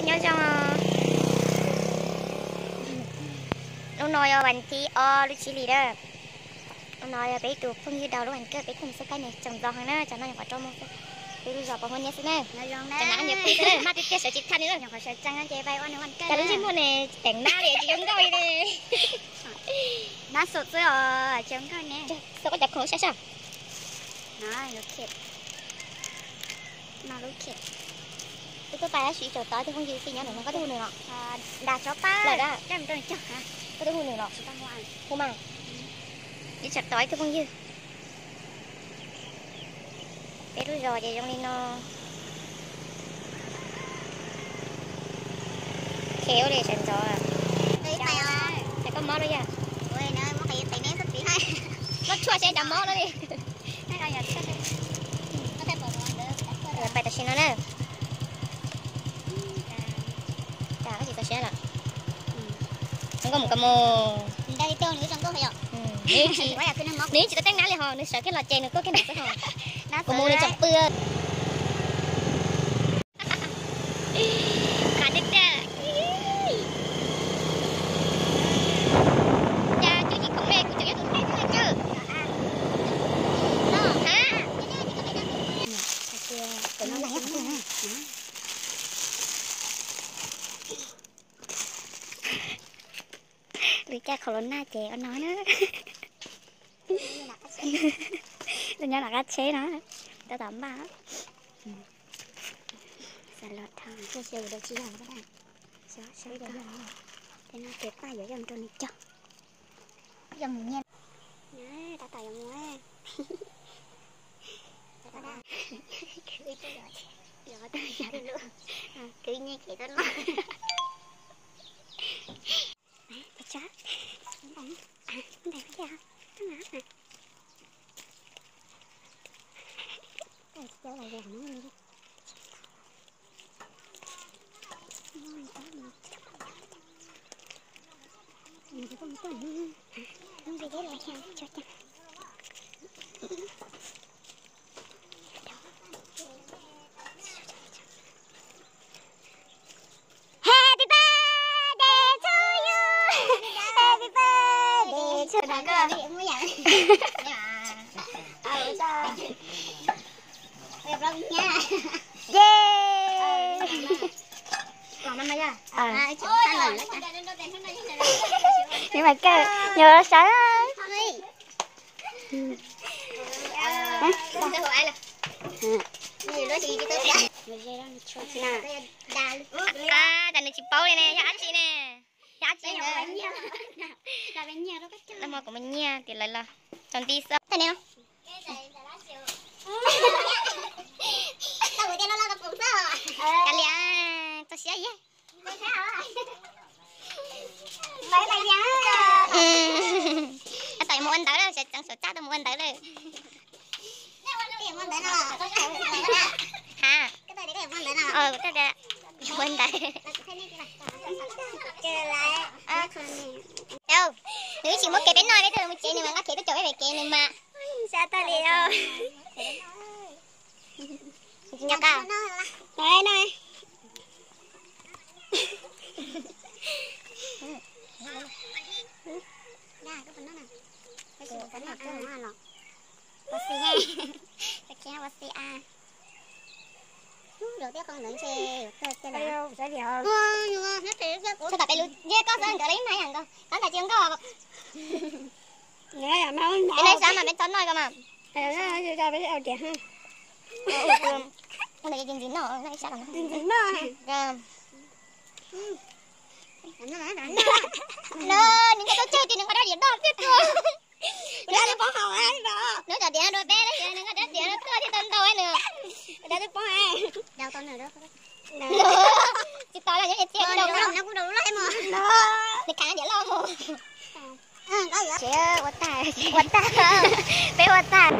Nyob zoo. Hnub no yog vas thib ob lub tsib hlis na. Hnub no yog peb ib tug phooj ywg daug lub vas kawg, peb khoom xub kaib niam tsoom ntxov heev na, tsam no nyuam qhuav rau mus xwb. Peb lub zos pos huab niab xwb na. Cov nav niam pw xwb na, maj tiag tiag sawv tsis thaj li na. Cas lub ntsej muag ne teem nab li tsis zoo nkauj li ne. Nab xum xwb os, tsis zoo nkauj ne. Xub koj cov khoom sab sab. Wb tuaj pais tab sis tseem tos ib tug phooj ywg xwb nyob ntawm no, koj twb hu nws los? Lawm dab. Koj twb hu nws los? Hu mas. Wb tseem tos ib tug phooj ywg. Peb lub zos ces zoo li no. Khe ua li sawv ntxov. Ces koj mob lawm yog? Koj tshuaj seb cov mob lawm li. Pais tam sim no na. Cas koj tsis txaus siab lawm? Nkauj mus koj mus. Nws tsis tau teeb nab li hos, nws sawv kiag los ces nws tuaj kiag nram xwb hos. Kuv mus nws tseem pw. Qab tiag tiag. Cas cuj tsis khoom me kuv tseem yog tus thaij thaij kawg. Ha? Lwm caij qhov los nag ces ua no na. Lwm nyob nram qab tsheb no, tab tom npaj. Xav los dhau, tej no ces paj yuav yog rau nws cog. Tab tom yuav mus. Kwv nyiag kev tuaj noj. Happy birthday to you. Happy birthday to you. Yay. Nws mas kawg, nws sawv. Cas nws tsis paub li ne, yog dab tsi ne? Yog dab tsi ne? Kuv mus nyiag tias lawv los tso nti xwb. Kav liam, txog siab yag. Tab tom yuav mus ua ntawv lawm, sawv tsees sawv txaj tuaj mus ua ntawv lawm. Ha, ua ntawv. Nws ib tsis muab kev peb noj, peb tuaj mus tsev nws mas nqa kev tuaj caum peb pem kev nws mas. Sab tag li os. Txog tom peb lub, yog koj xav nkawd los yeej mag yam nkaus, tab ntawd tsis nkauj. Peb lub sab mas peb txhob noj ko mas. Ntxim ntxim noj, noj ib sab los noj. Nws nyob tau tsawg ces nws nqa rab riam noj thiab tuaj. Nws cov diav no dua peb lawm, nws nqa rab riam no tuaj thiaj tau ntau nws. Tsis tau los nyob tiag tiag, nws khav diav loj mus. Ua tag, ua tag, peb ua tag. Peb ua tag.